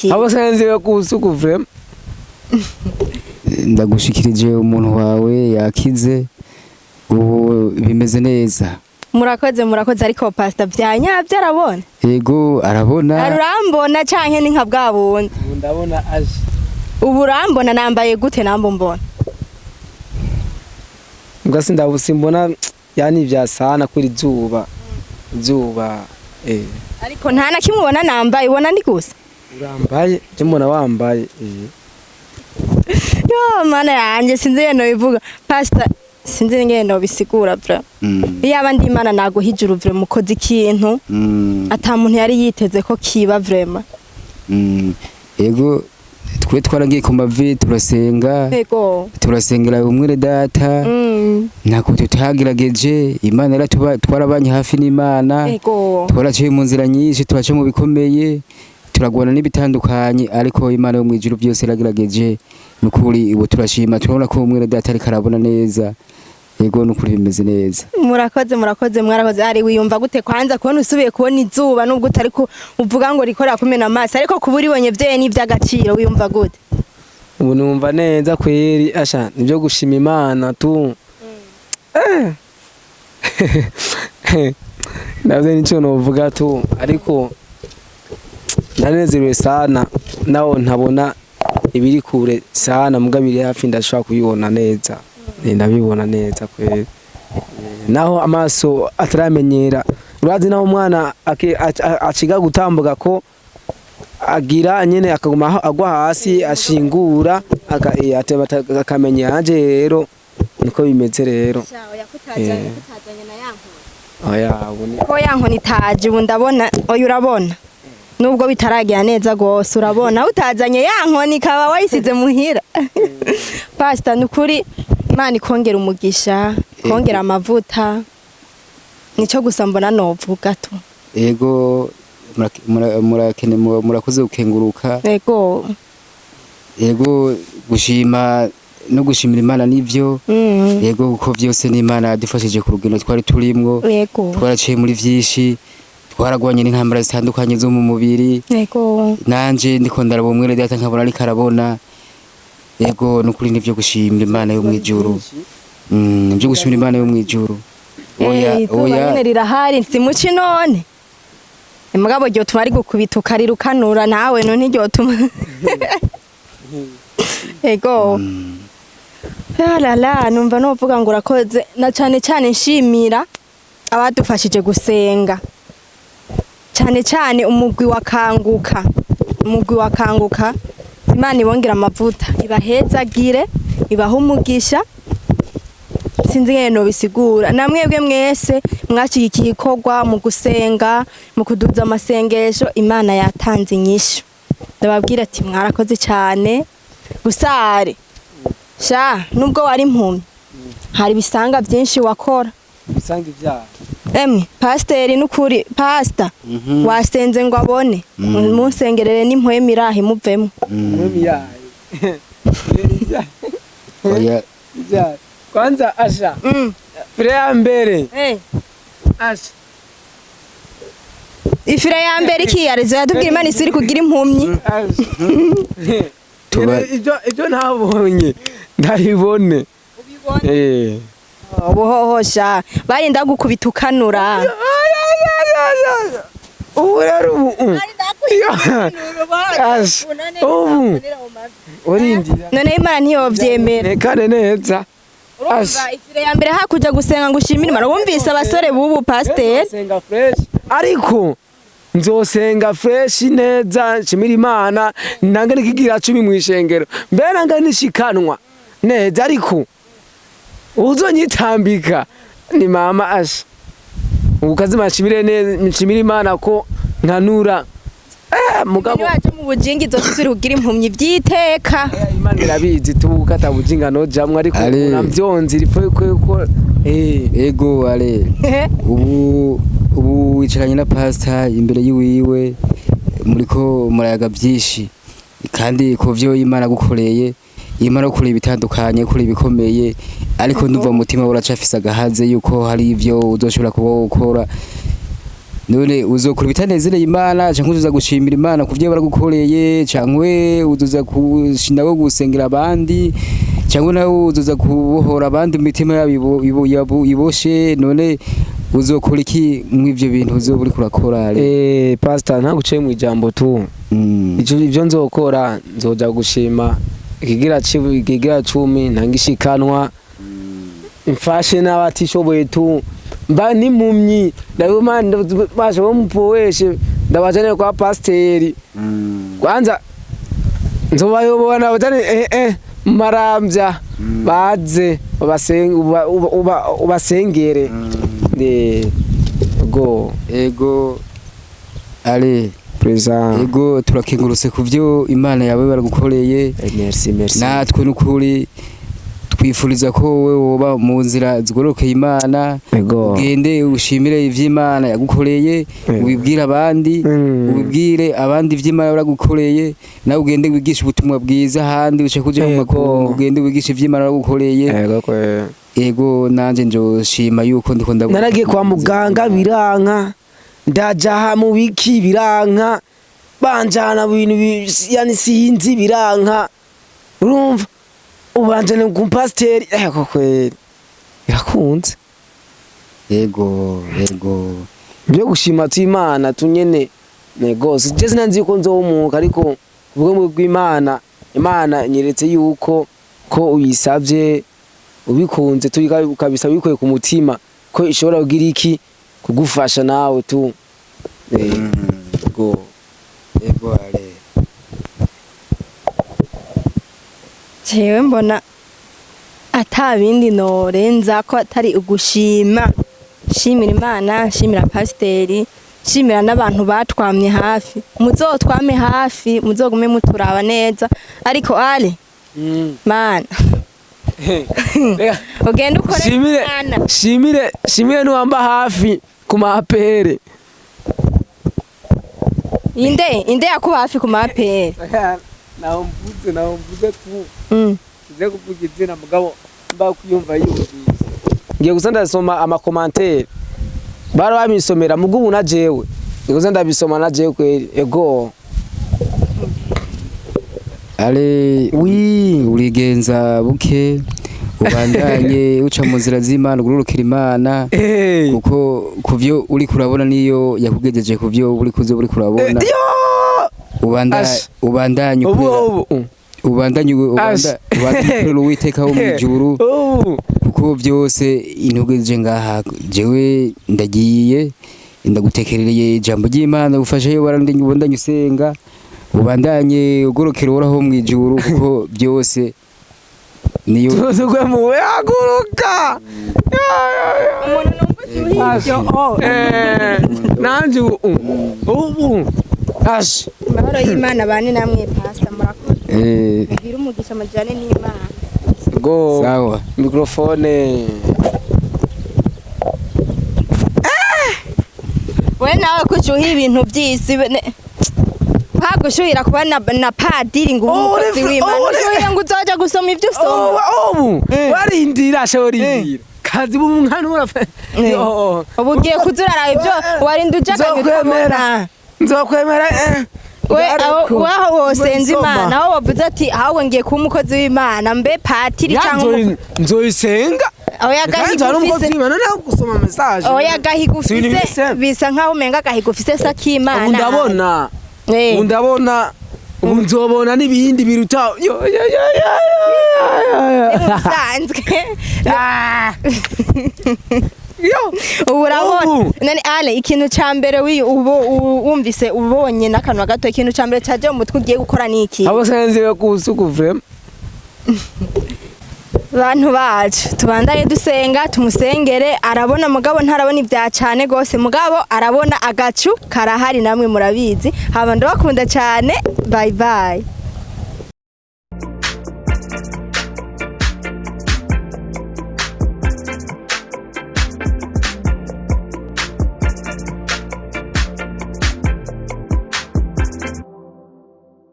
Abasanze kusuku vraiment. Ndagushikirije umuntu wawe yakize, ubu bimeze neza. Murakoze, murakoze. Ariko pastor, vyanyavyo arabona? Yego, arabona. Arurambona canke ni nka bwa bundi? Ubu ndabona aje. Ubu urambona? Nambaye gute? Nambo mbona? Mbwa simbona yani vya sana kuri izuba izuba eh. Ariko nta na kimwe ubona nambaye? Ubona ndi gusa? Urambaye, je mbona wambaye. Yo mana yanje, sinzi ingene nobivuga, pastor, sinzi ingene nobisigura bro. Iyaba ndi Imana naguha ijuru vraiment, mukoze ikintu ata muntu yari yiteze ko kiba vraiment. Yego, twe twaragiye ku mavi turasenga. Turasengera umwere data. Ntako tutagerageje, Imana yaratuba, twarabanye hafi n'Imana. Twaraciye mu nzira nyinshi, turaca mu bikomeye, turagwana n'ibitandukanye, ariko Imana yo mu ijuru byose iragerageje. Nukuri ubu turashima, turabona ko umwere data ariko arabona neza. Yego, nukuri bimeze neza. Murakoze, murakoze, mwarakoze. Ari wiyumva gute kwanza kubona usubiye kubona izuba, nubwo utari ku uvuga ngo rikorera kumena amaso, ariko kuba uribonye vyeye n'ivy'agaciro, wiyumva gute? Ubu numva neza kweri, asha nibyo gushima Imana tu. Navyo nico novuga tu, ariko ndanezerewe sana, naho ntabona ibiri kure sana, muga biri hafi ndashobora kubibona neza. Ndabibona neza kweri. Naho amaso ataramenyera, urazi naho umwana aciga gutambuka ko agira nyene akaguma agwa hasi ashingura akamenya. Yanje rero niko bimeze rero. Oya, ubu ni Ko ya nkoni itaje, ubu ndabona. Oya, urabona nubwo bitaragira neza gose, urabona utazanye ya nkoni ikaba wayisize muhira. Pastor, nukuri Imana ikongera umugisha, ikongera amavuta, nico gusa mbona novuga tu. Yego, murakoze gukenguruka. Yego, gushima no gushimira Imana nivyo. Yego, kuko vyose n'Imana yadufashije ku rugendo twari turimwo. Twaraciye muri vyinshi, twaragwanye n'intambara zitandukanye zo mu mubiri. Nanje ndiko ndaraba umwere data nkabona ariko arabona. Yego, nukuri nivyo gushimira Imana yo mwijuru, nivyo gushimira Imana yo mwijuru. Oya. Izuba Oya. nyene rirahari, simuci none mugabo ryotuma ari gukubita ukarirukanura nawe none ntiryotuma. Ego. La la, numva novuga ngo urakoze, na cane cane nshimira abadufashije gusenga, cane cane umugwi wa Kanguka, umugwi wa Kanguka. Imana ibongera amavuta, ibahezagire, ibahe umugisha. Sinzi ingene nobisigura. Namwebwe mwese mwashigikiye ikorwa mu gusenga, mu kuduza amasengesho, Imana yatanze inyishu. Ndababwira ati mwarakoze cyane. Gusare sha, nubwo wari impumyi hari ibisanga byinshi wakora. Bisanga ivyaha. Emwe pasiteri, n'ukuri pasita, wasenze ngo abone. Munsengerere n'impwemu irahe muvemo. Mwemi yayo. Oya. Ivyaha kwanza, asha fire ya mbere. Asha. Ifire ya mbere ikiyarizo yatubwira Imana isuri kugira impumyi. Asha. Ibyo ntabonye ndabibone. Ubuhohosha barinda gukubita ukanura. Ubu rero ubu Asha, ubu urindira. None Imana ntiyovyemera? Nekane neza. Urumva ifire ya mbere hakuja gusenga ngo ushimire Imana, wumvise abasore b'ubu, pasiteri. Nzosenga fresh, ariko nzosenga fresh neza, nshimira Imana, nange nikigira 10 mw'ishengero, mbe nange nishikanwa neza, ariko uzonyitambika ni mama. Asha, ubu kazima nshimire neza, nshimire Imana ko nkanura mugabo. Niwaje mu bujingi zose kugira impumyi vyiteka. Imana irabizi tu katabujinga nojamwe, ariko Ale. navyonzi ripfo yuko Ego ale, ubu wicaranye na pastor imbere yiwiwe, muriko murayaga byinshi kandi ku vyo Imana gukoreye. Imana gukoreye ibitandukanye, gukoreye ibikomeye, ariko ndumva mu mutima uracafise agahaze yuko hari ivyo uzoshobora kuba wokora. None uzokora ibitanezereye Imana, canke uzoza gushimira Imana ku vyo baragukoreye, canke uzoza nawe gusengera abandi, canke nawe uzoza kubohora abandi mu mitima yabo iboshe? None uzokora iki mw'ivyo bintu uzoba uriko urakora? Pastor, ntaguciye mu ijambo tu. Ivyo nzokora, nzoja gushima ikigira cumi, ntangishikanwa, mfashe n'abatishoboye tu, mba n'impumyi ndabona bashe bamupoweshe, ndabajane kwa pasiteri. Kwanza nzobayobora, ndabajane maramvya baze ubasengere. Go. Ego ale. Président. Ego, turakengurutse ku vyo Imana yawe baragukoreye. Merci, merci. Natwe n'ukuri twifuriza ko wowe woba mu nzira zigororokeye Imana. Ugende ushimire ivy'Imana yagukoreye, ubibwire abandi, ubibwire abandi ivy'Imana baragukoreye. Nawe ugende wigishe ubutumwa bwiza ahandi, uce kuja mu makungu, ugende wigishe ivy'Imana baragukoreye. Ego kwe. Ego, nanje njoshima yuko ndiko ndabona. Naragiye kwa muganga biranka, ndaja mu biki biranka, banjana mu bintu yani sinzi biranka, urumva ubanjane ku pasiteri. Ego kweri, birakunze. Ego. Byo gushima tu Imana tunyene negose. Je sinanzi yuko nzohumuka, ariko ubwo bw'Imana, Imana nyeretse yuko ko uyisavye ubikunze tu, ukabisaba bikuye ku mutima, ko ishobora kugira iki kugufasha nawe tu. Go. Ego ale. Jewe mbona ata bindi norenza ko atari ugushima, nshimira Imana, nshimira pasiteri, nshimira n'abantu batwamye hafi. Muzotwame hafi, muzogume muturaba neza. Ariko ale, mana, ugende ukore. Shimire. Mana. Shimire, shimire nuwamba hafi ku mapere. Inde, inde yakuba hafi ku mapere? Naho mvuze, naho mvuze tu. Tuze kuvuga izina, mugabo mba kwiyumva yumvise. Ngiye gusa ndasoma ama commentaires bari babisomera, mugo ubu na jewe ngiye gusa ndabisoma na jewe kweri. Ego. Ale. Oui. Urigenza buke, ubandanye uca mu nzira z'Imana, ugororokera Imana, kuko kuvyo uri kurabona niyo yakugejeje kuvyo uri kuzo uri kurabona. Yo. Ash. Ubandanye ubu ukorera ubu ubandanye Ash. ubandanye ukorera Uwiteka wo mw'ijuru, ubu kuko byose intugejeje ngaha. Jewe ndagiye, ndagutekerereye ijambo ry'Imana, ufashe warandanye, ubandanye usenga, ubandanye ugorokera Uhoraho mw'ijuru, kuko byose niyo. Tuzugwe mu haguruka. Umuntu numva ushuhiye oh. Nanje ubu ubu ash. Amahoro y'Imana bane namwe. Pastor, murakoze. Mugire umugisha, mujane n'Imana. Go. Sawa. Microphone. We nawe kushuha ibintu by'isi hagushuhira kuba na padiri ngo ube Oh, umukozi w'Imana, uri- ushuhire ngo uzoja gusoma ibyo usoma. Ubu warindira she, warindira kazi ubu mwana urafa. Yo. Ubu ugiye kuza uraraba ibyo warinda ujaganye. Nzokwemera. Utabona. Nzokwemera. We aho waho wosenze Nsoma. Imana, aho wavuze ati ahubwo ngiye kuba umukozi w'Imana, mbe patiri cyangwa Nzoyisenga. Oya, Kandi agahigo hari umukozi ufise. w'Imana nawe gusoma message. Oya, agahigo Si ibintu ufise bise. bisa nkaho umenga agahigo ufise sakimana. Ubu ndabona, ubu ndabona, ubu nzobona n'ibindi biruta. Yo yo yo yo yo yo. Bisanzwe. Ah. Yo. Ubu urabona. Ubu. None ale, ikintu ca mbere ubu wumvise ubonye n'akanwa gato, ikintu ca mbere caje mu mutwe ugiye gukora ni iki? Abo sinzi kusuku vraiment. Bantu bacu, tubandanye dusenga, tumusengere. Arabona, mugabo ntarabona ibya cane gose, mugabo arabona, agacu karahari, namwe murabizi. Haba ndabakunda cyane, bye bye.